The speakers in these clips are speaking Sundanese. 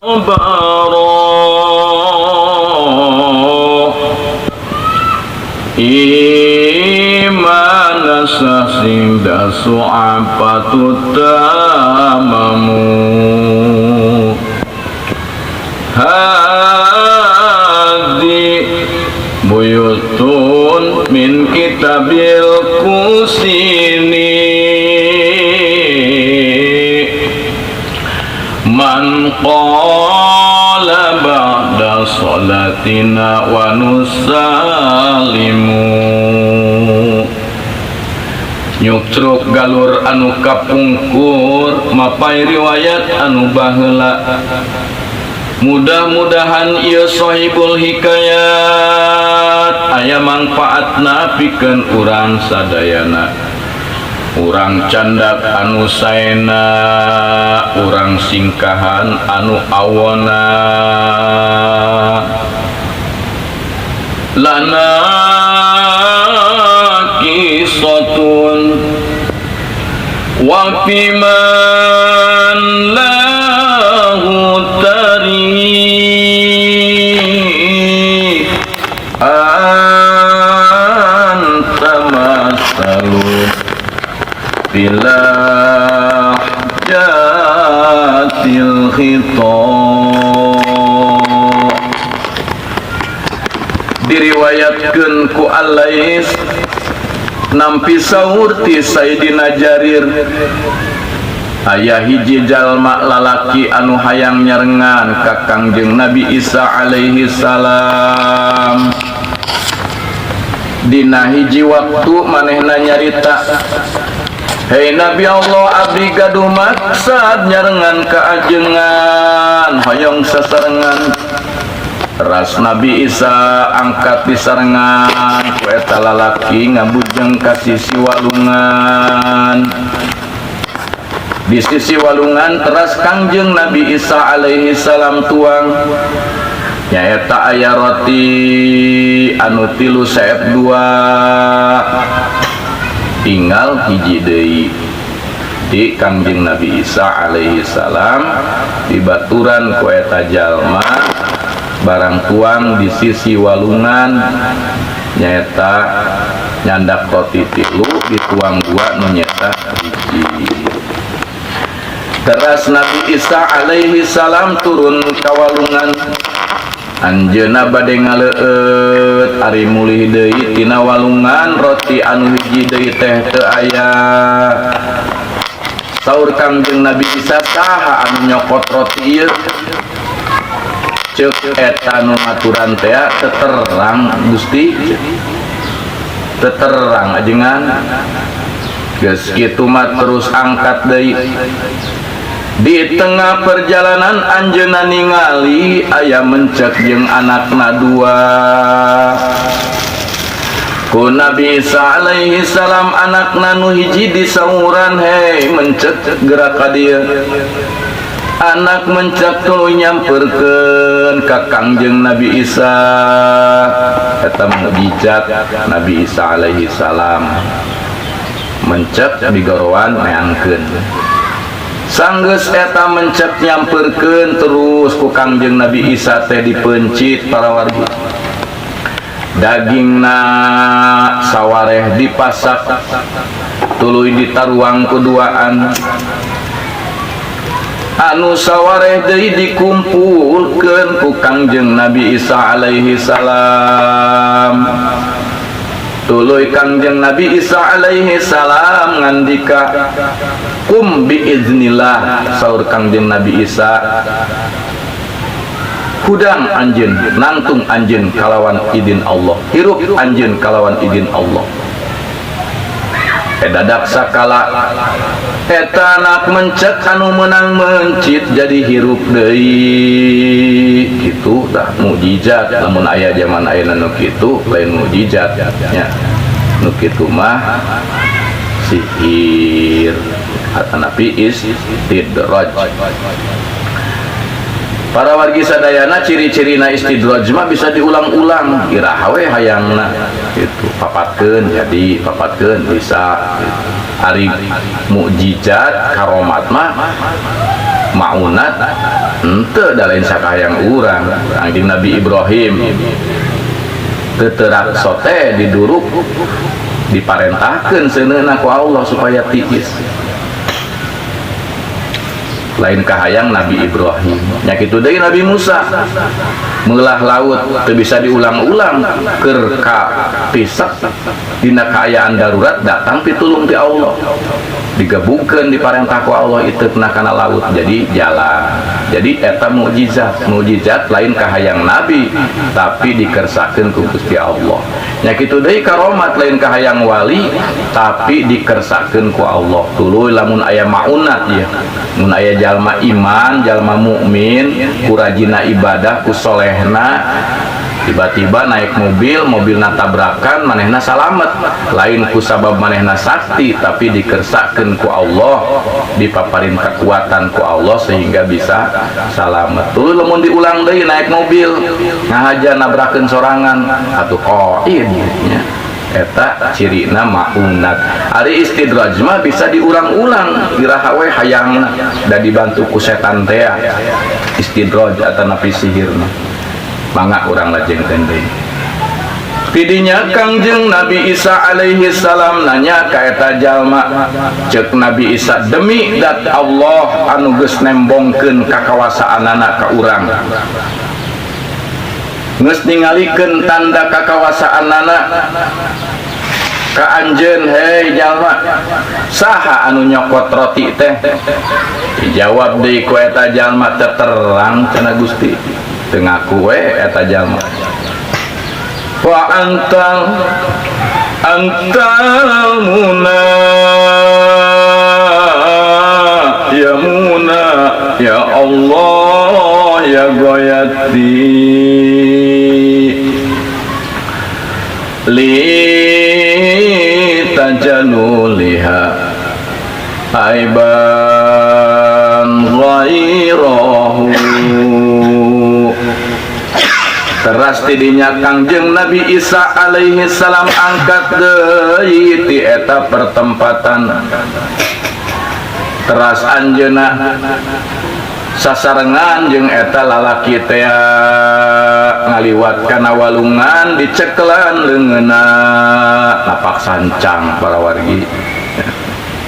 Bara iman sah sing dasu apatu tamamu hadi buyutun min kitabil kusini man qala ba'da salatina wa nusalimu. Nyucruk galur anu kapungkur mapai riwayat anu baheula. Mudah-mudahan ieu Sohibul Hikayat aya mangfaatna pikeun urang sadayana. Urang candak anu saena, urang singkahan anu awona. Lana kisatun wa fiman lahu tari anta masalun bila jatil khitab. Diriwayatkeun ku Al-Lais nampi saur ti Sayyidina Jarir, aya hiji jalma lalaki anu hayang nyarengan ka Kangjeng Nabi Isa alaihi salam. Dina hiji waktu manehna nyarita, "Hei Nabi Allah, abdi gaduh maksad nyarengan ka ajengan, hoyong sasarengan." Ras Nabi Isa angkat disarengan ku eta lalaki ngabujeng ka sisi walungan. Di sisi walungan teras Kangjeng Nabi Isa alaihi salam tuang, nyaeta aya roti anu 3 seep 2, tinggal hiji deui. Di Kangjeng Nabi Isa alaihi salam dibaturan ku eta jalma barang tuang di sisi walungan, nyaeta nyandak roti 3 dituang 2 nu nyeta hiji. Teras Nabi Isa alaihi salam turun ka walungan, anjeunna bade ngaleueut ari mulih deui tina walungan roti anu hiji deui teh teu aya. Saur Kangjeng Nabi Isa, "Saha anu nyokot roti ieu?" Ceuk eta nu maturan teh, "Teterang Gusti, teterang ajengan." Geus kitu mah terus angkat deui. Di tengah perjalanan anjeunna ningali aya mencek jeung anakna 2. Ku Nabi Isa alaihi salam anakna nu hiji disauran, "Hei mencek, gerak ka dieu." Anak mencek tuluy nyamperkeun ka Kangjeng Nabi Isa. Eta mukjizat Nabi Isa alaihi salam, mencek digorowan neangkeun. Sanggeus eta mencek nyamperkeun terus ku Kangjeng Nabi Isa teh dipencit para wargi. Dagingna sawareh dipasak tuluy ditaruang kuduaan, anu sawareh deui dikumpulkeun ku Kangjeng Nabi Isa alaihi salam. Tuluy Kangjeng Nabi Isa alaihi salam ngandika, "Kum biiznillah." Saur Kangjeng Nabi Isa, "Hudang anjeun, nangtung anjeun kalawan idin Allah, hirup anjeun kalawan idin Allah." Dadak sakala eta anak mencek anu menang mencit jadi hirup deui. Kitu tah mukjizat. Lamun aya zaman ayeuna nu kitu lain mukjizat nya, nu kitu mah sihir atanapi istidraj. Para wargi sadayana, ciri-cirina istidraj mah bisa diulang-ulang iraha we hayangna gitu, papatkeun jadi papatkeun bisa gitu. Ari mukjizat karomat mah maunat. Henteu da lain sakahayang urang. Kangjeng Nabi Ibrahim teu teu sote diduruk, diparentahkeun seuneuna ku Allah supaya tiis, lain kahayang Nabi Ibrahim. Nya kitu deui Nabi Musa meulah laut, teu bisa diulang-ulang, keur kapisak dina kaayaan darurat datang pitulung ti Allah, digabungkeun, diparentah ku Allah itu kana laut jadi jalan. Jadi eta mukjizat, mukjizat lain kahayang Nabi tapi dikersakeun ku Gusti Allah. Nya kitu deui karomat, lain kahayang wali tapi dikersakeun ku Allah. Tuluy lamun aya maunat ya, mun aya jalma iman, jalma mukmin, ku rajina ibadah, ku solehna, tiba-tiba naik mobil, mobilna tabrakan, manehna salamet, lain ku sabab manehna sakti tapi dikersakeun ku Allah, dipaparin kekuatan ku Allah sehingga bisa salamet. Tuluy lamun diulang deui naik mobil ngahaja nabrakeun sorangan atuh qaid nya. Eta cirina maunat. Ari istidraj mah bisa diulang-ulang iraha we hayangna, da dibantu ku setan teh istidraj atanapi sihirna. Mangga urang lajengkeun deui. Tidinya Kangjeng Nabi Isa alaihi salam nanya ka eta jalma. Cek Nabi Isa, "Demi dat Allah anu geus nembongkeun kakawasaanana ka urang, geus ningalikeun tanda kakawasaanana ka anjeun, hei jalma, saha anu nyokot roti teh?" Dijawab deui ku eta jalma, "Teu terang cenah Gusti." Teu ngaku we eta jalma. Wa antal antal muna ya muna ya Allah ya goyati li tajaluliha aiban ghairahu. Teras tidinya Kangjeng Nabi Isa alaihi salam angkat deui ti eta pertempatan. Teras anjeunna sasarengan jeung eta lalaki teh ngaliwat kana walungan, dicekelan leungeunna napak sancang para wargi.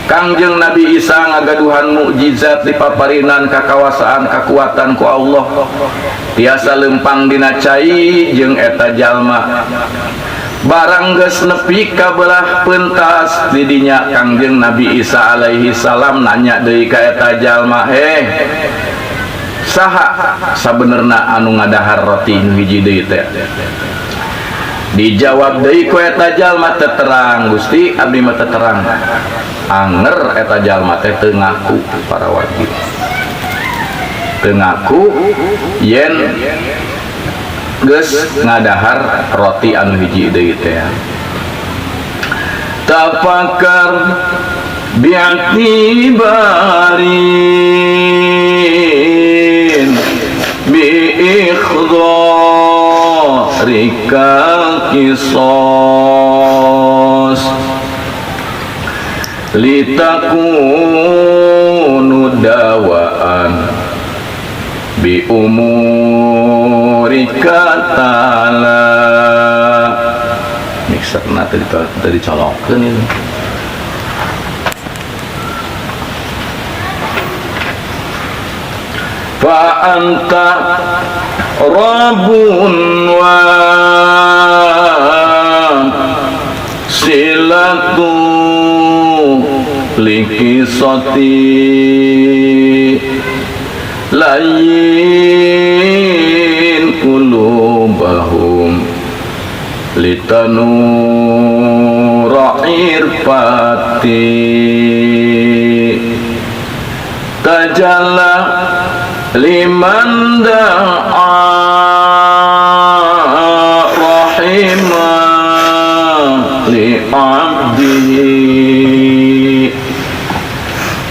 Kangjeng Nabi Isa ngagaduhan mukjizat, dipaparinan kakawasaan, kakuatan ku Allah, tiasa lempang dina cai jeung eta jalma. Barang geus nepi ka belah pentas, didinya Kangjeng Nabi Isa alaihi salam nanya deui ka eta jalma, "Heh, saha sabenerna anu ngadahar roti nu hiji deui teh?" Dijawab deui ku eta jalma, "Teu terang Gusti, abdi mah teu terang." Anger eta jalma teh teu ngaku para wargi, teu ngaku yen geus ngadahar roti anu hiji deui teh. Tafakar bi'tibarin bi ikhdharika qisas litakunu dawaan bi umurika ta'ala. Mixerna tadi tadi colokeun ini. Fa anta rabbun wa silatu likisati lain qulubahum litanura irfati tajalla liman da'a rahima li'abdihi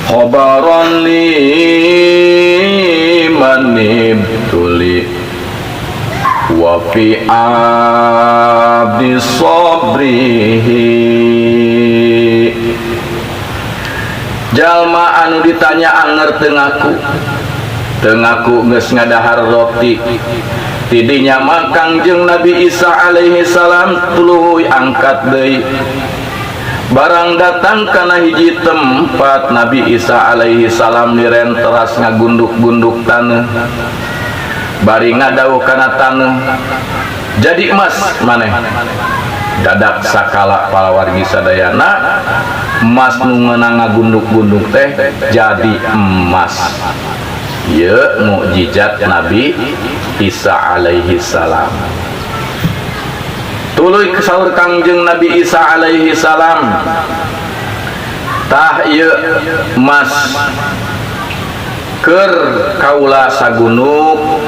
khabaran liman ibtuli wa fi abdi sabrihi. Jalma anu ditanya anger teu ngaku, Teu ngaku geus ngadahar roti. Tidinya mah Kangjeng Nabi Isa alaihi salam tuluy angkat deui. Barang datang kana hiji tempat, Nabi Isa alaihi salam niren teras ngagunduk-gunduk taneuh. Bari ngadawuh kana taneuh, "Jadi emas maneh." Dadak sakala, palawargi sadayana, emas nu ngeunang ngagunduk-gunduk teh jadi emas. Ieu mukjizat Nabi Isa alaihi salam. Tuluy saur Kangjeng Nabi Isa alaihi salam, "Tah, ieu emas keur kaula sagunuk,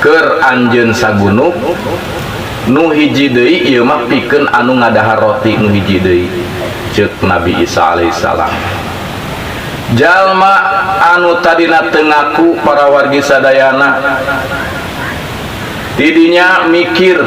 keur anjeun sagunuk, nu hiji deui ieu mah pikeun anu ngadahar roti nu hiji deui," ceuk Nabi Isa alaihi salam. Jalma anu tadina teu ngaku, para wargi sadayana, tidinya mikir.